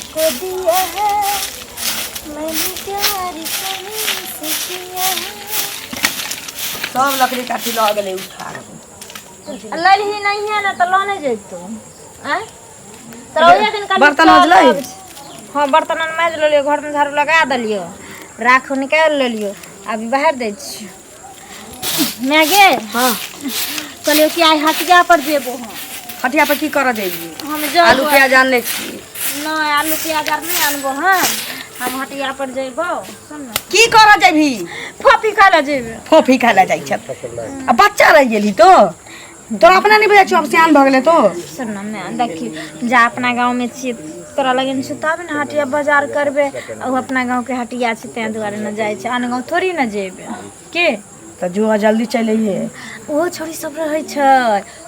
को दिया है, मैंने प्यार तुम्ही से किया है। सब लकड़ी काठी लऽ गेलै उठा के। ललही नहीं है ना तऽ लऽ नहि जैतौ। आँय, तोरा ओहिया दिन कहलियौ। बर्तन चल, मजलै? आबै छी। हँ, बर्तन आर माजि लेलियौ, घरमे झाड़ू लगा देलियौ, राख निकालि लेलियौ, अभी बाहर दै छियौ। माय गे। हाँ। कहलियौ कि आइ हटिया पर जेबो हम। हटिया पर की करऽ जइबी? हम जेबो। आलू प्याज आनले छी? नहि, आलू प्याज आर नहि आनबो। हम हटिया पर जेबो, सुन ने। की करऽ जइबी? फोफी खाय लए जेबै। फोफी खाय लए जाइ छै आ बच्चा रहि गेली तो। तोरा अपना नहि बुझाइ छौ? आब सियान भऽ गेलै तो। सुन ने माय, देखी, जा अपना गाँवमे छियै, तोरा लगन छौ तब ने हटिया बाजार करबै। आ ओ अपना गाँवके हटिया छै, ताहि दुआरे ने जाइ छै। आन गाँव थोड़ी ने जेबै के। तऽ जो, जल्दी चलि अइहे। ओहो छोरी सब रहै छै,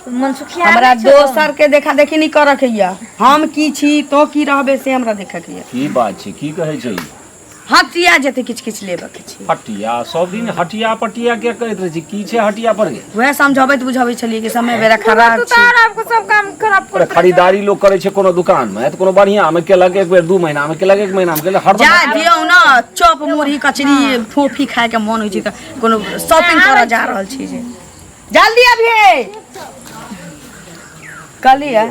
मनसुखिया। हमरा नहि छौ? दोसर के देखा देखी नहि करऽ के यऽ। हम की छी, तो की रहबे, से हमरा देखऽ के यऽ। की बात छै? की कहै छै ई? हटिया जेतै, किछु किछु लेबऽ के छै। हटिया? सब दिन हटिया पटिया के करैत रहै छै। की छै हटिया पर गे? वएह समझबैत बुझबै छलियै कि समय बेरा खराब तू छै। तऽ आब सब काम खराब अरे, खरीदारी लोग करै छै कोनो दुकान में तऽ कोनो बढ़िया में केलक, एक बेर 2 महीना में केलक, एक महीना में केलक, हरदम जा दियौ ने, चॉप मुरही कचरी फोफी खाय के मन होइ छै तऽ कोनो शॉपिंग करऽ जा रहल छी जे जल्दी अभिये कहलियै।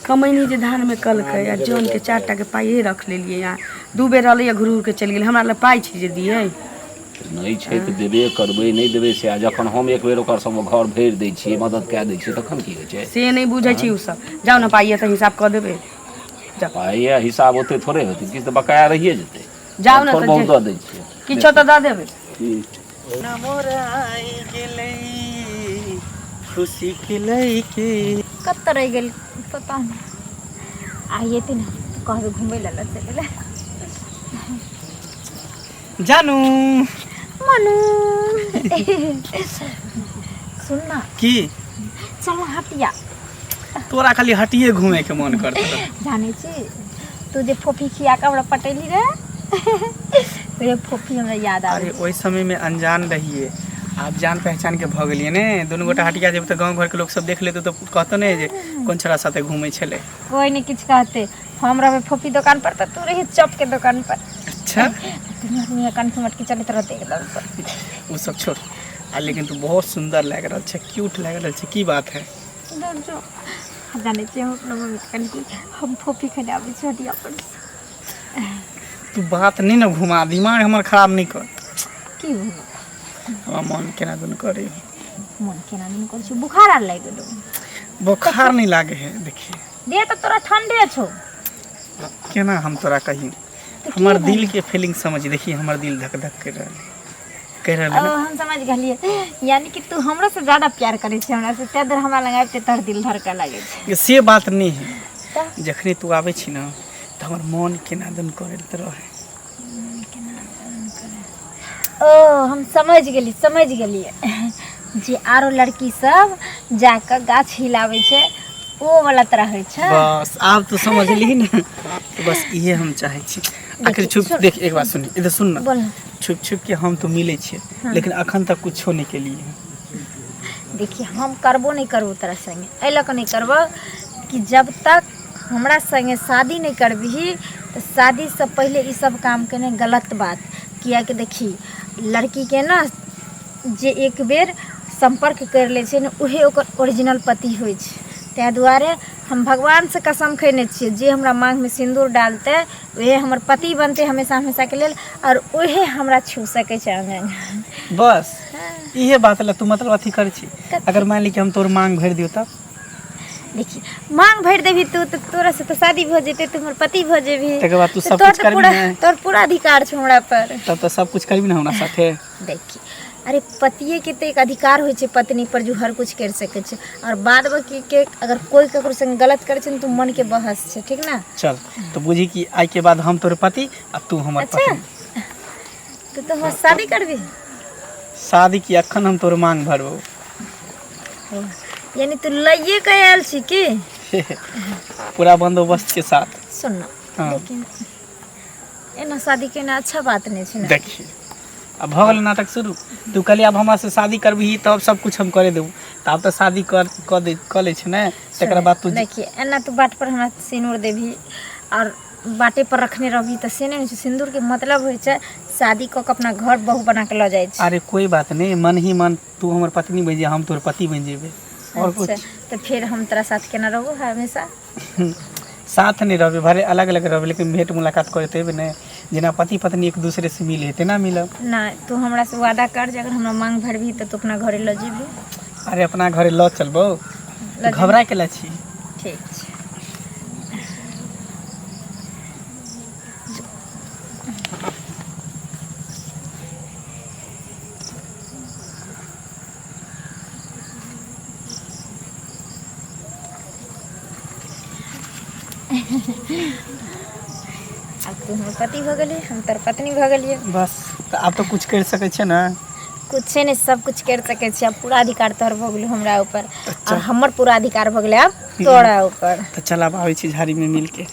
कमैनी जे धानमे कलकै आ जनके 4 टा के पाइए रख लेलियै। यहाँ दू बेर रहलैए, घुर घुर के चलि गेलै। हमरा लग पाइ छै जे दियै? नहि छै तऽ देबे करबै, नहि देबै से? आ जखन हम एक बेर ओकर सब घर भरि दै छियै, मदद कए दै छियै, तखन की होइ छै? से नहि बुझै छी ओ सब। जाउ ने, पाइए तऽ हिसाब कऽ देबै, जाउ। पाइ हिसाब ओते थोड़े होतै, किछु तऽ बकाया रहिए जेतै। जाउ ने। थोड़ तऽ बहुत जे दऽ दै छियै। किछो तऽ दऽ देबै। ठीक। मोराइ गेलै खुशी के लैके। कतऽ रहि गेल पता नहि। आइ एतै ने तऽ कहबै घुमै लए लऽ चलै लए। जानू। मनु, सुन ना। की? चल हटिया। तोरा खाली हटिए घूमे के मन करतौ। जानै छी, तू जे फोफी खिया कऽ हमरा पटेली रे, रे फोफी हमरा याद आबै। अरे, ओहि समय में अनजान रहिए, आब जान पहचान के भऽ गेलियै ने। दुनू गोटा हटिया जेबै तऽ गाँव घरके लोक सब देख लेतौ तऽ कहतौ ने जे कोन छोरा साथे घूमै छलै। कोई नहीं किछु कहते। हम रहबै फोफी दोकान पर तऽ तू रही चॉप के दोकान पर। अच्छा। दुनू आदमी कनखी मटकी चलैत रहते एकदम पर। ओ सब छोड़ आ, लेकिन तू बहुत सुंदर लागि रहल छै, क्यूट लागि रहल छै। की बात है? दूर जो। हम जानै छियै, हम अपना मम्मी के कहली हम फोफी खेने आबै छी हटिया पर से। तू बात नहीं ने घुमा, दिमाग हमर खराब नहीं कर। की घुमा? हमरा मन केना दुन करे। मन केना दिन करै छै? बुखार आर लागि गेलो? बुखार नहीं लागे है, देखिए। देह तऽ तोरा ठंडे छौ। केना हम तोरा कही? तऽ की हमर भेल? दिल के फीलिंग समझ। देखिए, हमर दिल धक धक कर रहल है, कर रहल है ओ ना। हम समझ गेलियै, यानी कि तू हमरो से ज्यादा प्यार करै छै हमरा से, ताहि दुआरे हमरा लग आबिते तोहर दिल धड़कऽ लागै छै। ये से बात नहीं है। तऽ? जखने तू आबै छी ने तऽ हमर मन केना दन करैत रहे। ओ, हम समझ गेली, समझ गेलियै। जे आरो लड़की सब जाकऽ गाछ हिलाबै छै, ओ वाला तरह होइ छै। बस, आब तू समझली ने, तऽ बस इहे हम चाहै छी। आखिर छुप सुन। देख, एक बात सुनी, इधर सुन ना। बोल ना। छुप छुप के हम तो मिले छियै, लेकिन अखन तक कुछो नहीं केलिए। देखिए, हम करबो नहि करबो तोरा संगे। एहि लऽ कऽ नहि करबो कि जब तक हमरा संगे शादी नहि करबिही, तऽ शादीसँ पहिले ई सब काम केनाइ गलत बात। किएकि देखी, लड़कीके ने जे एक बेर सम्पर्क करि लै छै ने, उहे ओकर ओरिजिनल पति होइ छै। ताहि दुआरे हम भगवानसँ कसम खयने छियै, जे हमरा माँगमे सिन्दूर डालतै, उहे हमर पति बनतै हमेशा हमेशाके लेल, आओर उहे हमरा छू सकै छै अङ्ग अङ्ग। बस इहे बात ला तू मतलब अथी करै छी? अगर मान ली कि हम तोर मांग भरि दियौ तब? देखिए, मांग भरि देबही तू तऽ तोरा से तऽ शादी भऽ जेतै, तू हमर पति भऽ जेबही। तकर बाद तू तऽ सब तोहर कुछ तऽ करबी पूरा ने? तोहर पूरा अधिकार छौ हमरा पर। तब तऽ सब कुछ करबी ने हमरा साथे? देखी, अरे पतिए के तऽ एक अधिकार होइ छै पत्नी पर जो हर कुछ करि सकै छै, आओर बाद बाकी के अगर कोइ ककरो संग गलत करै छै ने तऽ मन के बहस छै, ठीक ने? चल तो बुझी कि आइ के बाद हम तोर पति आ तू हमर पत्नी। तू तऽ हमर शादी करबी? शादी की, अखन हम तोर मांग भरबो। यानी तू लइए के आयल छी की? पूरा बंदोबस्त के साथ। सुन ना। हाँ। लेकिन एना शादी केना अच्छा बात नहि छै ने। देखिए, अब भऽ गेलै नाटक शुरू। तू कहली आब हमरा से शादी करबही तब सब कुछ हम करे देबू, तऽ आब तऽ शादी कर कऽ दे, कऽ लै छै ने, तकरा बाद तू देखिए, एना तू बाट पर हमरा सिनूर देबही और बाटे पर रखने रहबी तऽ से नहि होइ छै। सिन्दूरके मतलब होइ छै शादी कऽ के अपना घर बहु बना के लऽ जाइ छै। अरे कोई बात नहीं, मन ही मन तू हमर पत्नी बनि जा, हम तोहर पति बनि जेबै। और अच्छा कुछ तऽ फेर हम तोरा साथ केना रहबो हमेशा? साथ नहीं रहबे, भले अलग अलग रहबे, लेकिन भेंट मुलाकात करते हेबे ने, जेना पति पत्नी एक दूसरे से मिले तेना मिलब। नहि, तू हमरा से वादा कर जे अगर हमरा मांग भरबही तऽ तू अपना घरे लऽ जेबही। अरे अपना घरे लऽ चलबो, लऽ जेबही। घबरा के ला छी। ठीक छै। आब तू हमर पति भऽ गेली, हम तोहर पत्नी भऽ गेलियै। बस तऽ आब तऽ कुछ करि सकै छियै ने? कुछे नहि, सब कुछ करि सकै छी। आब पूरा अधिकार तोहर भऽ गेलौ हमरा ऊपर आओर हमर पूरा अधिकार भऽ गेलै आब तोरा ऊपर। तऽ चल आब आबै छी झाड़ीमे मिलके।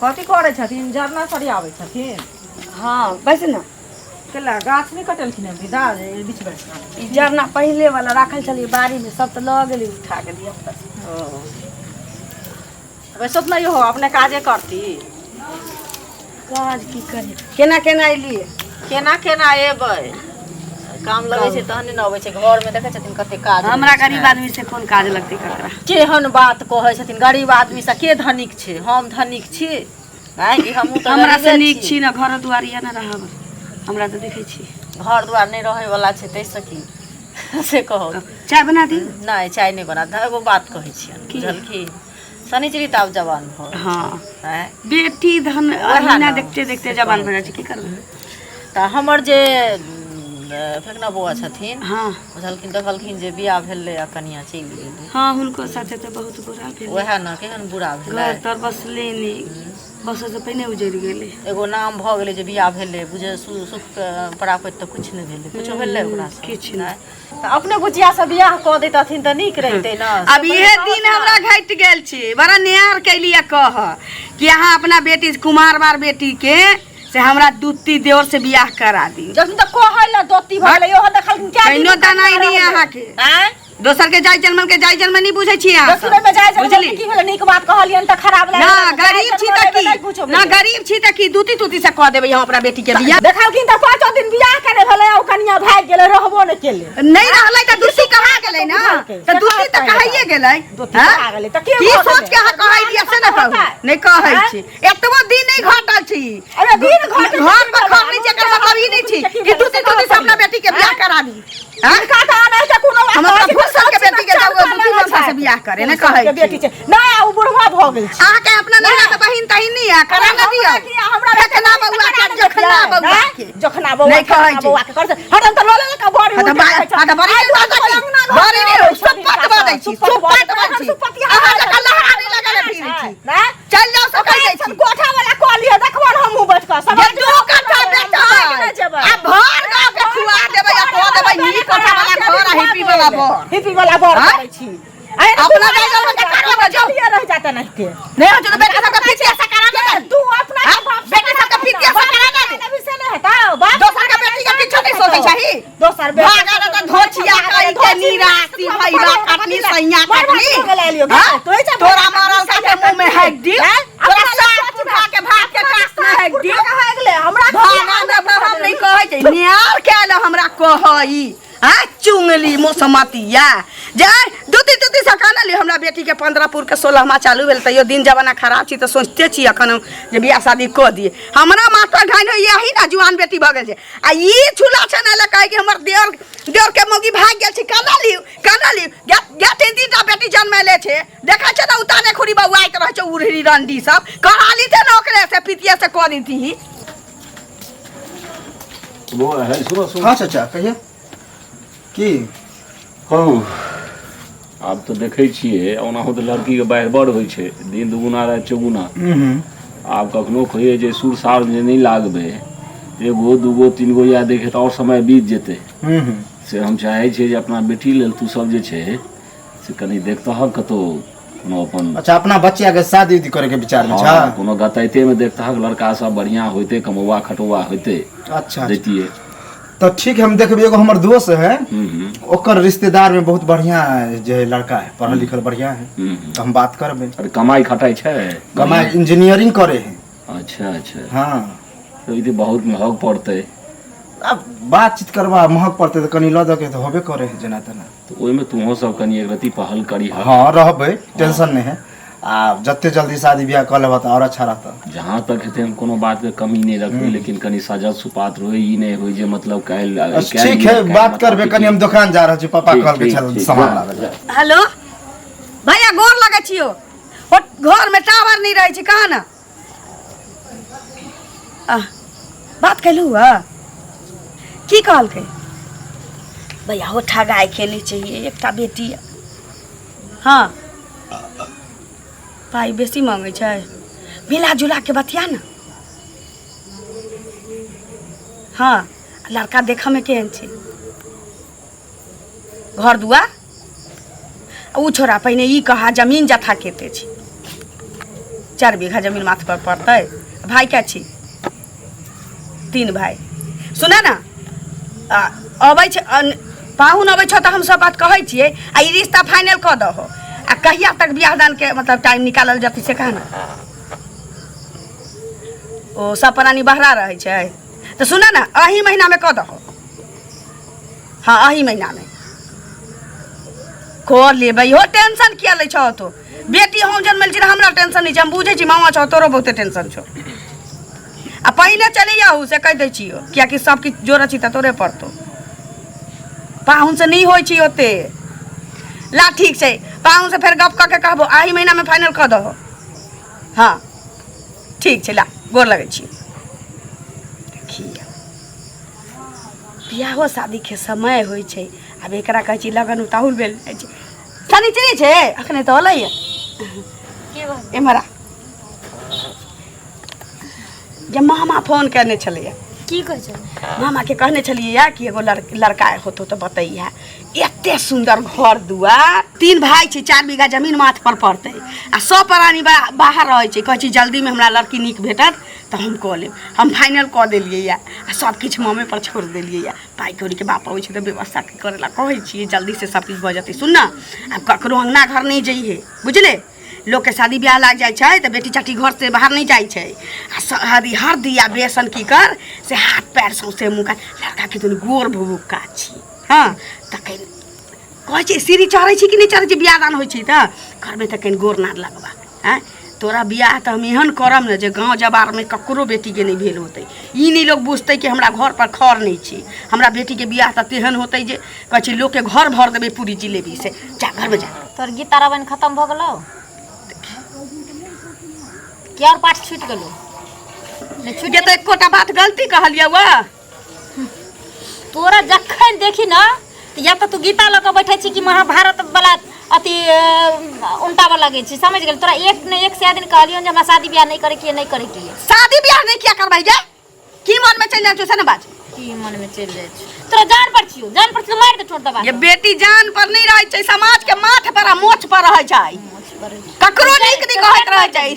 कथी करै छथिन? जरना सरियाबै छथिन? हँ, बैस ने। केला गाछ नहि कटलखिन हँ विदा बीच बैस। ई जरना पहिले वाला राखल छलियै बाड़ी मे, सब तऽ लऽ गेली उठा के धिया पुता। ओ बैसत नहि हो, अपने काजे करती। काज की करी? केना केना एलियै? केना केना एबै? काम लगै छै तहने ने अबै छै। घरमे देखै छथिन कते काज हमरा रहै छै। गरीब आदमी से कोन काज लगतै ककरा? केहन बात कहै छथिन गरीब आदमी से? के धनिक छै? हम धनिक छी? आँय कि हमहूँ तऽ हमरा से गरीबे नीक छी ने, घर दुआर यऽ ने रहब। हमरा तऽ देखै छी। घर दुआर नहि रहै वाला छै, ताहिसँ की से कहू? चाय बना दी? नहि, चाय नहि बना। एगो बात कहै छियनि। की? बुझलखिन, शनिचरी तऽ आब जवान भऽ गेल। हँ। आँय बेटी धन वएह अहिना ने, देखते देखते से जवान कहै भऽ जाइ छै, की करबै? तऽ हमर जे फेकना बौआ छथिन, हँ, बुझलखिन, देखलखिन जे बियाह भेलै आ कनिया चलि गेलै। हँ, हुनको साथे तऽ बहुत बुरा भेलै। उएह ने, केहन बुरा भेलै। घर तर बसले नहि, बससँ पहिने उजड़ि गेलै। एगो नाम भऽ गेलै जे बियाह भेलै, बुझे सुख प्राप्त तऽ किछु नहि भेलै, किछो भेलै ओकरासँ? किछु नहि। तऽ अपने बुचिया से बियाह कऽ दैतथिन तऽ नीक रहितै ने। अब इहे दिन हमरा घटि गेल छै। बड़ा नियार कैलियै कह कि अहाँ अपना बेटी, कुमार बार बेटी के से हमरा दूती देवर से बियाह करा दी। जखन तऽ कहै लए दोती भऽ गेलै, ओहो देखलखिन क्या कहिनो दानाइ नहि अहाँके। आँय, दोसर के जाय जन्मल के जाय जन्म नहीं बुझै छी अहाँ देखू ओहिमे जाय सब। जन्मल बुझली की भेलै? नीक बात कहलियनि तऽ खराब ना लागल। गरीब छी तऽ की ना गरीब छी तऽ की, दूती तूती से कह देबै हम अपना बेटी के बियाह। देखलखिन तऽ पाँचो दिन बियाह करे भेलै, ओ कनिया भागि गेलै, रहबो नहि केलै। नहीं रहलै तऽ दूती कहा गेलै ना? तऽ दूती तऽ कहाइए गेलै। दूती हाँ? कहा गेलै तऽ के की भऽ सोच गेलै? के अहाँ कहै दियै से ने कहू। नहि कहै छी, एतबो दिन नहि घटल छी। अरे दिन घटल घर पर खर नहि छै, एकर मतलब ई नहि छी कि दूती तूती से अपना बेटी के बियाह करा दी। हाँ? हिनका तऽ अनाहिते कोनो बात हम अपना कहै छी, फुर्सत के बेटी के चार जाऊ दूती पाँच मनसा से बियाह करे नहि कहै के बेटी छी। छै नहि, ओ बुढ़वा भऽ गेल छै। अहाँके अपना नैहरा के बहिन तहिन नहीं है, करा ना दियौ। हमरा की, हमरा फेकना बौआ के, जखना बौआ के। जखना बौआ नहि कहै जखना छी। बौआ के कर हरदम तऽ लऽ लेलक बड़ी। हाँ तऽ हाँ तऽ बड़ी नहि बाजै छी। बड़ी नहि, सुप्पत बाजै छी, सुप्पत बाजै छी। अहाँ जकाँ लहरा नहि लगेने फिरै छी। चलि जाउ से कहि दै छी। कोठा वाला कऽ लिअ, देखबो ने हमहूँ बैठ कऽ जे दू कट्ठा बेचबै आ भर गाँव के खुआ देबै आ कऽ देबै नीक कोठा वाला घर आ हिप्पी वाला बर। हिप्पी वाला बर हाँ? करै छी। अपना जाय जन्म के करबै जाउ। रह जाता नहिते। नहि होइ छै तऽ बेटी सबके पितिया से करा दे। तू अपना हाँ? बेटी सबके पितिया से करा दे। अभी से नहि हेतौ बाप। दोसर के बेटी के किछो नहि सोचै छही। दोसर बेटी भागा तऽ धोछिया कहि के निराशी भैया कटनी सैया कटनी। हाँ? तोरा मरल का के मुंह में हेक दी, तोरा सास उठा के भात के कास में हेक दी। हमरा भागा ने तऽ हम नहि कहै छै, नियार के आयल हमरा कहई आ चुंगली मोसमतिया जे दू तीन से कहना ली हमरा बेटी के 15 पुर के 16मा चालू भेल, तैयो दिन जमाना खराब छी तऽ सोचते छी अखन हम जे बियाह शादी कऽ दिए। हमरा मास्टर घाइन होइए यही ना, जुआन बेटी भऽ गेल छै आ ई छुला छै ने कहै कि हमर देवर देवर के मौगी भागि गेल छै। केना लिउ, केना लिउ? गे तीन तीन टा बेटी जन्मैले छै, देखै छै ने उताने खुरी बौआइत रहै छै उड़ही रंडी सब। करा लीते ने ओकरे से, पितिये से कऽ दीती। बौआ है, सुनो सुनो। हाँ चाचा, कहिए की? हौ, आब तऽ देखै छियै, ओनाहु तऽ लड़कीके बाढ़ि बड़ होइ छै, दिन दुगुना राति चौगुना। आब कखनो कहियै जे सुर सार जे नहि लागबै, एगो दूगो तीन गो या देखे तऽ आओर समय बीत जेतै। से हम चाहै छियै जे अपना बेटी लेल तू सब जे छै से कनि देखतहक कतहु कोनो अपन। अच्छा, अपना बच्चा के शादी उदी करे के विचार में छा? हँ, कोनो गताइते मे देखतहक, लड़का सब बढ़िआँ होइते, कमौआ खटौआ होइते। अच्छा। दैतियै। तो ठीक है, हम देखबै। एगो हमर दोस्त है, हम्म ओकर रिश्तेदार में बहुत बढ़िया जे है लड़का है, पढ़ल लिखल बढ़िया है। तो हम बात करबै। अरे कमाई खटाई छै? कमाई इंजीनियरिंग करे है। अच्छा अच्छा। हाँ। तऽ ई तऽ बहुत महग पड़तै। अब बातचीत करबा, महग पड़तै तऽ कनि लऽ दऽ के तऽ होबे करे है जेना तेना। तऽ ओहिमे तुहो सब कनि एक रत्ती पहल करी। हाँ, रहबै, टेंशन नहीं है। आ जते जल्दी शादी ब्याह कऽ लेबह तऽ आओर अच्छा रहतह। जहाँ तक हेतै हम कोनो बात के कमी नहि रखबै, लेकिन कनि सजल सुपात रहै, ई नहि होइ जे मतलब काल्हि। ठीक है, बात करबै। कनि हम दोकान जा रहल छी, पापा ठीक, कहलकै ठीक, छल ठीक, सामान जा, लाबै लए। हेलो भैया, गोर लगै छियौ। ओ घरमे टावर नहि रहै छै, कहाँ ने आह, बात केलहुँ हँ? की कहलकै भैया? हो, ठगाय के नहि चाहिए, एकटा बेटी यऽ। हँ, पाइ बेसी मांगै छै, मिला जुला के बतिया ने। हँ, लड़का देखऽमे केहन छै? घर दुआर ओ छोड़ा, पहिने ई कहा जमीन जथा कते छै? 4 बीघा जमीन माथ पर पड़तै। भाय क्या छी? तीन भाय। सुना ने, अबै छै पाहुन अबै छौ तऽ हम सब बात कहै छियै आ ई रिश्ता फाइनल कऽ दहो। आ कहिया तक बियाह दानके मतलब टाइम निकालल जेतै से कह ने। ओ सब प्राणी बहरा रहै छै तऽ सुना ने, अही महीनामे कऽ दहो। हाँ, अही महीनामे कऽ लेबै। हो, टेंशन किया लै छौ तू? बेटी हम जनमल छी, हमरा टेंशन नहि छै। हम बुझै छी मामा छौ, तोरो बहुते टेंशन छौ। आ पहिने चलि आहू से कहि दै छियौ, कियाकि सब किछु जोड़ै छी तऽ तोरे पड़तौ। पाहुन से नहि होइ छै ओते। ला, ठीक छै, पाहुन से फेर गप कऽ के कहबो। अही महीनामे फाइनल कऽ दहो। हाँ, ठीक छै, ला, गोर लगै छी। देखियौ, बियाहो शादीके समय होइ छै। आब एकरा कहै छी लगन उताहुल भेल जाइ छै। शनिचरी छै, अखने तऽ अलै। एम्हर आ जे मामा फोन केने छलैया। की कहै छै? मामाके कहने छलियै कि एगो लड़का होतो तऽ बतैहे। एते सुन्दर घर दुआर, तीन भाय छै, 4 बीघा जमीन माथ पर पड़तै आ सब प्राणी बाहर रहै छै। कहै छै जल्दीमे हमरा लड़की नीक भेटत तऽ हम कऽ लेब। हम फाइनल कऽ देलियै यऽ आ सब किछु ममे पर छोड़ि देलियै यऽ। पाइ कौड़ीके बाप अबै छै तऽ व्यवस्था करै लए कहै छियै, जल्दीसँ सब किछु भऽ जेतै। सुन ने, आब ककरो अङ्गना घर नहि जइहे, बुझले? लोकके शादी बियाह लागि जाइ छै तऽ बेटी चाटी घरसँ बाहर नहि जाइ छै। आ हरी हरदी आ बेसन की कर से हाथ पैर सौंसे मुँह। लड़काके दुनू गोर भुभुक्का छी। हँ, तऽ कनि कहै छै सीढ़ी चढ़ै छी कि नहि चढ़ै छी? बियाह दान होइ छै तऽ करबै तऽ कनि गोर नार लगबा। आँय, तोरा बियाह तऽ हम एहन करब ने जे गाँव जवारमे ककरो बेटीके नहि भेल होतै। ई नहि लोक बुझतै कि हमरा घर पर खर नहि छै। हमरा बेटीके बियाह तऽ तेहन होतै जे कहै छै लोकके घर भर देबै पूरी जिलेबी से। जा, घरमे जा। तोहर गीता रामायण खतम भऽ गेलौ कि आओर पाठ छूटि गेलौ? नहि छूटि गे, तऽ एकोटा बात गलती कहलियै वा? तोरा जखन देखी ने तऽ या तऽ तू गीता लऽ कऽ बैठे छी कि महाभारत वाला अथी उल्टाबऽ लगै छी। समझ गेल? तोरा एक ने एक सए दिन कहलियौ जे हमरा शादी बियाह नहि करे के, नहि करे के। शादी बियाह नहि किया करबै गे? की मन में चलि जाइ छौ से ने बाज। की मन में चलि जाइ छै? तोरा जान पर छियौ, जान पर छियौ, मारि दे ठोर दबा ये बेटी जान पर नहीं रहै छै, समाज के माथ पर आ मोछ पर रहै छै। ककरो नीक नहि कहैत रहै छै,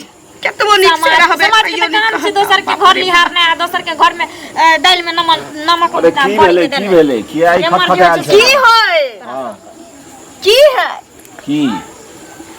केतबो नीक से रहबै समाज के तैयो तऽ नीक काम छै कहत। दोसर के घर निहारनाइ आ दोसर के घर में दालि में नमक नमक अरे की भेलै? की भेलै? किया ई एम्हर खटखटायल जे छै? की है? हँ। की है? की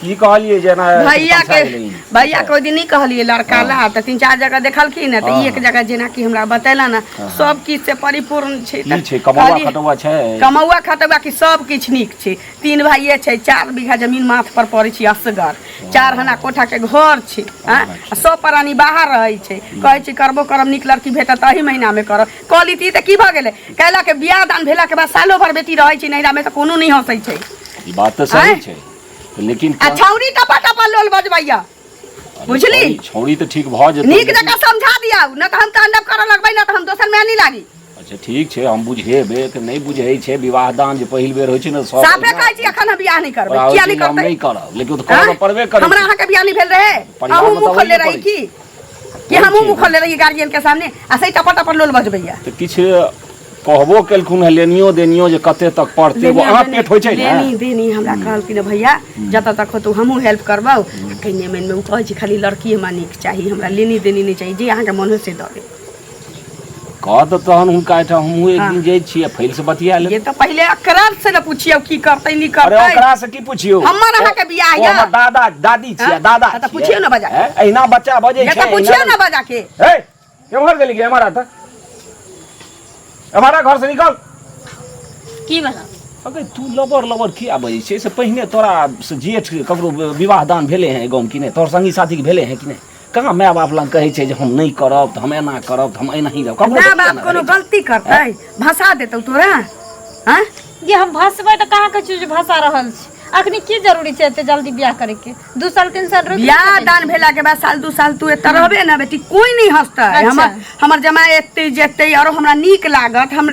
की कहलियै जेना? भैया के तमसा गेलै ई? भैया के ओहि दिन नहि कहलियै लड़का ला तऽ तीन चार जगह देखलखिन तऽ ई एक जगह जेनाकि हमरा बतेला ने, सब किछु से परिपूर्ण छै। की छै? कमौआ खटौआ छै? कमौआ खटौआ कि सब किछु नीक छै। तीन भाइये छै, 4 बीघा जमीन माथ पर पड़ै छै, असगर 4 हना कोठा के घर छै। आँय? आ सब प्राणी बाहर रहै छै। कहै छै करबो करब, नीक लड़की भेटत एही महीनामे करब। कहली तऽ ई तऽ की भऽ गेलै? कैला के बियाह दान भेला के बाद सालो भर बेटी रहै छै नैहरा मे तऽ कोनो नहि हँसै छै। ई बात तऽ सही आँय? छै लेकिन आ छौरी टपा टपा लोल बजबैया, बुझली? छौड़ी तऽ ठीक भऽ जेतै। नीक जकाँ समझा दिया, न तऽ हम तांडव करऽ लगबै, न तऽ हम दोसर माय नहि लागी। अच्छा, ठीक छै, हम बुझेबै कि नहि बुझै छै। विवाह दान जे पहिल बेर होइ छै ने सब साफे ओहिना कहै छी एखन हम बियाह नहि करबै। ओकरा होइ किया छै नहि जे हम करतै? नहि करब, लेकिन ओ तऽ करऽ आँय? तऽ पड़बे करै हमरा छै। अहाँके बियाह नहि भेल रहे? परिवारमे अहूँ तऽ मुँह खोलने अबैए रही पड़ै की कि होइ हमहूँ छै। मुँह खोलने रही गार्जियन के सामने आ सही टपर टपर लोल बजबैया। तऽ किछु कहबो केलखुन हेँ, लेनियो देनियो जे कते तक पड़तै? एगो अहाँ पेट होइ छै ने। लेनी देनी हमरा कहलखिन भैया जतऽ तक होतौ हमहूँ हेल्प करबौ। कहिने मनमे ओ कहै छै खाली लड़की हमरा नीक चाही, हमरा लेनी देनी नहि चाही, जे अहाँके मन हो से दऽ देब। कह तऽ तहन हुनका एहिठाम हमहूँ एक दिन जाइ छियै फैल से बतिया लेब ये तऽ पहिले अकरा से ने पुछियौ की करतै नहि अरे करतै ओकरा से की पुछियौ हमर अहाँके बियाह ओ यऽ। हमर दादा दादी छियै हाँ? दादा हाँ, तऽ छियै। पुछियौ ने बजा के। हैं? एहिना बच्चा बजै ये छै तऽ पुछियौ एहिना ने बजा के ए एम्हर गेली एम्हर आ तऽ एम्हर आ घर से निकल की भेल अगे तू लबर लबर किया बजै छै से पहिने तोरा से जेठ ककरो विवाह दान भेलै हैं गाँव कि नहि तोहर संगी साथीके भेलै हैं कि नहि कहाँ माय बाप लग कहै छै जे हम नहि करब तऽ हम एना करब तऽ हम एना ही रहब ककरो माय थोड़ी बाप एना कोनो रहै छै। गलती करतै भसा देतौ तोरा हँ जे हम भसबै तऽ कहाँ कहै छियै जे भसा रहल छी अखनी की जरूरी छै एते जल्दी बियाह करे के 2 साल 3 साल रुकि बियाह सकै दान छी। भेला के बाद साल 2 साल तू एतऽ रहबे ने बेटी कोई नहीं हंसतै। अच्छा। हमर हमर जमाय एतै जेतै आरो हमरा नीक लागत, हम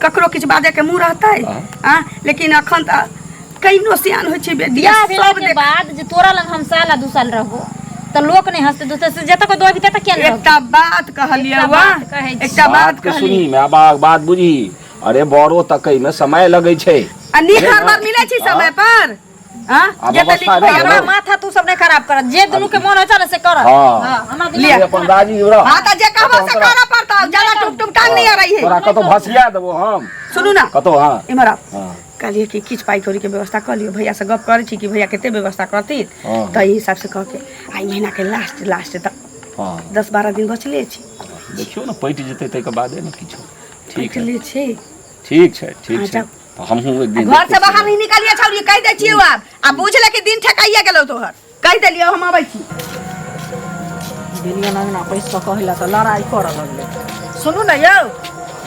ककरो किछु बाजै के मुँह रहतै आ? लेकिन अखन तऽ कहिनो सियान होइ छै बेटी बियाह भेला सब के देख बाद जे तोरा लग हम साल आ 2 साल रहबो तऽ लोक नहि हंसतै दोसर से जतऽ को अभी तक किया नहि रहबो? एकटा बात कहलियै एकटा वाह बात कहै छी। एकटा बात बात के कहलियै सुनी माय बाप बात बुझी अरे बड़ो तकै में समय लगै छै आ नीक हर मिलै छै समय पर हाँ? आ जे तऽ व्यवस्था लिख नहि भैया भेलै। हमरा माथा तू सब नहि खराब कर जे दुनू के मन होइ छै ने से कर हाँ। हमरा लिअ। दिमाग अपन राजी रह हाँ तऽ जे कहबो से करऽ पड़तौ ज्यादा टुक टुक टांग नहीं आ रही है तोरा कतौ भसिया देबो हम सुनू ना कतौ हाँ इम्हर आउ हाँ कहलियै कि किछु पाइ कौड़ीके व्यवस्था कऽ लियौ भैयासँ गप करै छी कि भैया कते व्यवस्था करथिन हाँ। तऽ एहि हिसाबसँ कऽ के आ ई महीनाके लास्ट लास्ट तक हाँ 10-12 दिन बचले छी देखियौ ने पटि जेतै ताहिके बादे ने किछो ठीक है बचले छी ठीक छै ठीक हाँ, छै जाउ। तऽ हमहूँ एक दिन घर से देखै बाहर छियै। नहीं निकलिए छौड़ी कहि दै छियौ आब आ बुझ ले कि दिन ठेकाइए गेलौ तोहर कहि देलियौ हम अबै छी गेलियै अंगना पैस कऽ कहै लए तऽ लड़ाइ करऽ लगलै सुनू ने यौ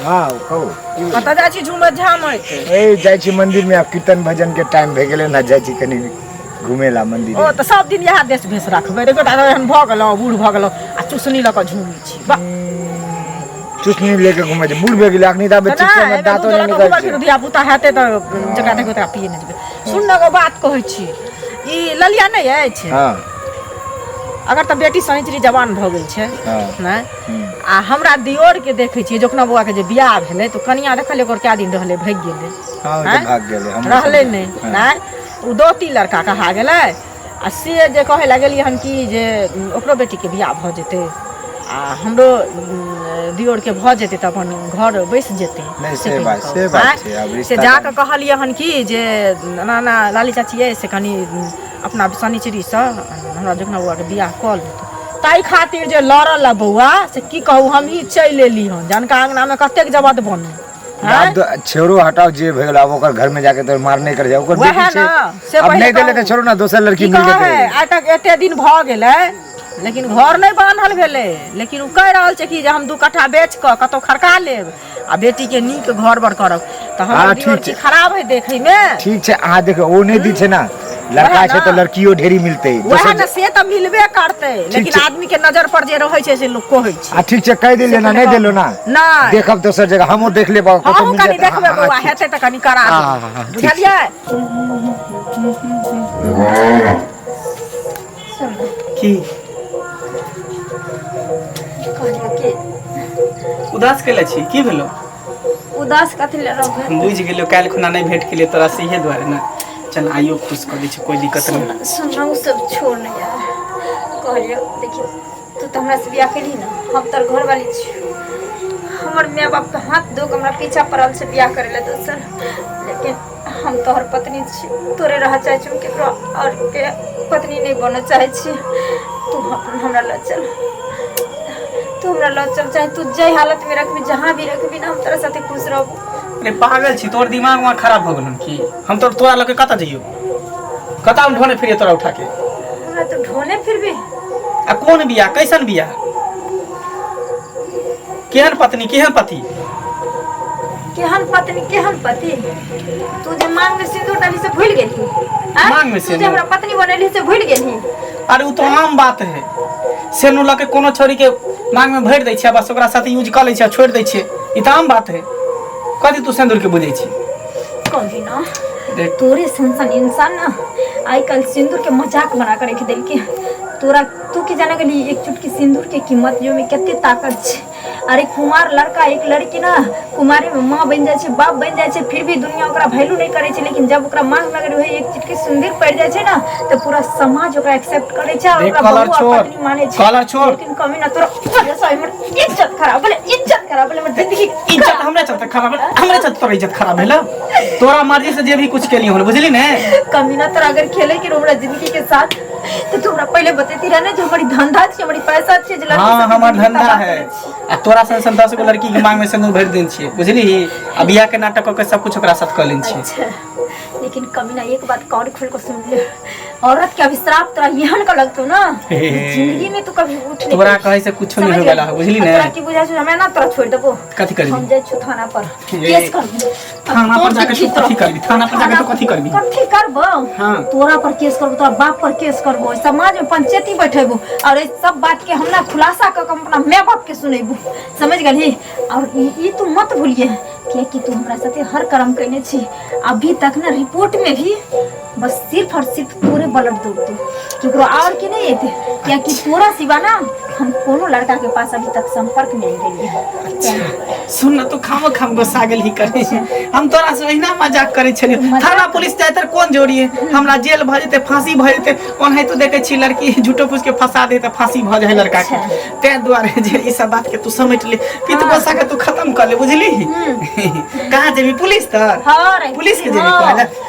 हाँ कहू कतऽ जाइ छी झूमैत झामैत ए जाइ छी मंदिर में आब कीर्तन भजन के टाइम भए गेलै ने जाइ छी कनि घुमे ला मंदिर ओ तऽ सब दिन इएह देश भेष राखबै एकोटा एहन भऽ गेलहुँ बूढ़ भऽ गेलहुँ आ चुसनी लऽ कऽ झूमै छी वाह चुसनी लेके घुमै छै बूढ़ भए गेलै अखनी तऽ आब तऽ चिप्सो नहि में एहिमे दाँतो दूध नहि लऽ कऽ निकलै घुमल छै फिरू धिया पुता हेतै तऽ जकरा देखबै तकरा पिए नहि देबै सुन ने एगो बात कहै छी ई ललिया नहि अछि हाँ अगर तऽ बेटी सनिचरी जवान भऽ गेल छै हाँ नहि हम्म। आ हमरा दियोरके देखै छियै जोखना बौआके जे बियाह भेलै तऽ कनिया देखलियै ओकर कए दिन रहलै भागि गेलै हाँ ओ तऽ आँय? भाग गेलै हमरो रहलै सब नहि हाँ। नहि ओ दोती लड़का कहा गेलै आ से जे कहै लए गेलियै हन कि जे ओकरो बेटीके बियाह भऽ जेतै आ हमरो दियोरके भऽ जेतै तऽ अपन घर बैस जेतै नहि, से कहि बात- कऽ। से बात आँय? छै, आब से रिश्ता जा कऽ कहलियै हन कि जे एना एना लाली चाची अइ से कनि अपना शनिचरीसँ हमरा जखन बौआके बियाह कऽ लेत ताहि खातिर जे लड़ल बौआ से की कहू हमही चलि एली हन जानका अङ्गनामे कतेक जबत बनू आब तो छोड़ो हटाओ जे भेल आब ओकर घर में जाके तो मार नहीं कर जाओ ओकर वएह बेटी छै ना, से अब पहिले नहीं देले कहू। तो छोड़ो ना दोसर लड़की की मिल कहै जेतै आइ तक एते दिन भऽ गेलै लेकिन घर नहि बान्हल भेलै लेकिन ओ कहि रहल छै कि जे हम 2 कट्ठा बेच कऽ कतहु खड़का लेब आ बेटीके नीक घर बर करब तऽ हमर हाँ, दियोर ठीक की छै। खराब है देखैमे ठीक छै अहाँ देखो ओ नहीं दी छै ना लड़का वएह छै ना। तो लड़कियो ढेरी मिलतै वएह दोसर ने से तऽ मिलबे करतै लेकिन छै। आदमी के नजर पर जे रहै छै से लोक कहै छै आ ठीक छै कहि देलियै ना नहीं देलो ना नहि देखब दोसर जगह हमहूँ देख लेब कतौ हमहूँ मिल कनि जायत हाँ, देखबै हाँ, बौआ ठीक हेतै तऽ कनि करा हाँ, देबै हाँ, हाँ, ठीक छै। बुझलियै की कहलियै कि उदास कैले छी की भेलो उदास कथी ले रहबै हम बुझि गेलियो काल्हि खुना नहि भेंट केलियै तोरा से इहे दुआरे ने चल आइयो खुश कऽ दै छी कोई दिक्कत नहीं सुन सुन उ सब छोड़ ने यार कहलियो देखियो तू तऽ हमरा से बियाह केलही ने हम तोर घरवाली छियो हमर माय बाप के हाथ धो के हमरा पीछा पड़ल छै बियाह करे ला दोसर लेकिन हम तोहर पत्नी छी तोरे रह चाहै छी हम केकरो और के पत्नी नहीं बनऽ चाहै छी तू हमरा लऽ चल तू हमरा लऽ चल चाहे तू जै हालत में रखबी जहाँ भी रखबी ना हम तोरा साथे खुश रहबो अरे पागल छी तोर दिमाग वहाँ खराब भऽ गेल हन की हम तोर तोरा लऽ के कतऽ जइयो कतऽ हम ढोने फिरियो तोरा उठा के हमरा तो ढोने फिरबी आ कोन बियाह कैसन बियाह केहन पत्नी केहन पति केहन पत्नी केहन पति तू जे मांग में सिंदूर डाली से भूल गेली आँय? मांग में तू जे सिंदूर? हमरा पत्नी बनेली से भूल गेली अरे उ तो आम बात है सेनु लऽ के कोनो छोरी के मांग में भरि दै छै बस ओकरा साथ यूज कऽ लै छै आ छोड़ि दै छै ई तऽ आम बात है कथी तू सिंदूर के बुझै छी कभी ना देख तोरे सन सन इंसान ना आइ काल्हि सिंदूर के मजाक बना कर रख देलके तोरा तू की जाने गेली एक चुटकी सिंदूर के कीमत जो में कते ताकत छै अरे कुमार लड़का एक लड़की ना कुमारी में माँ बन जाइ छै बाप बन जाइ छै फिर भी दुनिया ओकरा वैल्यू नहीं करे छै लेकिन जब ओकरा मांग में अगर वही एक चुटकी सिंदूर पड़ जाइ छै ना तो पूरा समाज ओकरा एक्सेप्ट करे छै और देख, ओकरा कलर बहू और छोड़। पत्नी माने छै कलर छोड़। लेकिन कमी ना तोरा वजह से हमर इज्जत खराब भेलै इज्जत खराब भेलै हमर जिंदगी खराब भेल, हमरे चलते तोरा इज्जत खराब भेल। तोरा मर्जी से जे भी कुछ केली होल, बुझली ने? कमीना, तोरा अगर खेले के हमरा जिंदगी के साथ तो तू हमरा पहले बतेती रह ने जो हमारी धंधा छी, हमारी पैसा छी, जे लड़की हाँ, सबके हमर जिंदगी धंधा तबाह है। करै छी। आ तोरा सन सन 10 गो लड़की के मांग में सिंदूर भरि देने छियै, बुझली? आ बियाह के नाटक कऽ के सब कुछ ओकरा साथ कऽ लेने छियै। अच्छा, लेकिन कमीना, एक बात कान खोल के सुन ले, औरत के अभिश्राप तोरा एहन का लगतो ना, हे हे हे। जिंदगी में तू कभी उठ नहीं तोरा पैबी। कहै से कुछो नहीं समझ होय वाला गेली? है, बुझली आ ने? तोरा की बुझाइ छौ, हमे ना तोरा छोड़ देबो? कथी करबी? हम जाइ छौ थाना पर, हे। केस करबो। थाना पर जाके तू कथी करबी? थाना पर जाके तू कथी करबी? कथी करबो? हाँ। तोरा पर केस करबो, तोरा बाप पर केस करबो, समाज में पंचायती बैठेबो और ई सब बात के हम ना खुलासा क के हम अपना माय बाप के सुनेबो, समझ गेलही? और ई तू मत भूलिए, कियाकि तू हमरा साथे हर कर्म कयने छी अभी तक ना, रिपोर्ट में भी बस सिर्फ और सिर्फ तोरे ब्लड दौड़तो, केकरो और के नहीं एते, कियाकि तोरा सिवा ना हम कोनो लड़का के पास अभी तक संपर्क में नहीं गेलिए। अच्छा सुन न, तू खामो खाम गुस्सा गेल ही करे, हम तोरा से ओहिना मजाक करे छलियो। थाना पुलिस जाय तर कोन जोड़ी है? हमरा जेल भऽ जेतै, फांसी भऽ जेतै। ओनाहितो देखै छी लड़की झूठो फूस के फंसा दे तऽ फांसी भऽ जाइ लड़का के। ताहि दुआरे जे ई सब बात के तू समेट ले, पित गुस्सा के तू खत्म कर ले, बुझली? कहाँ जेबी? पुलिस तर? हाँ रे। पुलिस के जेबी हाँ। कहले?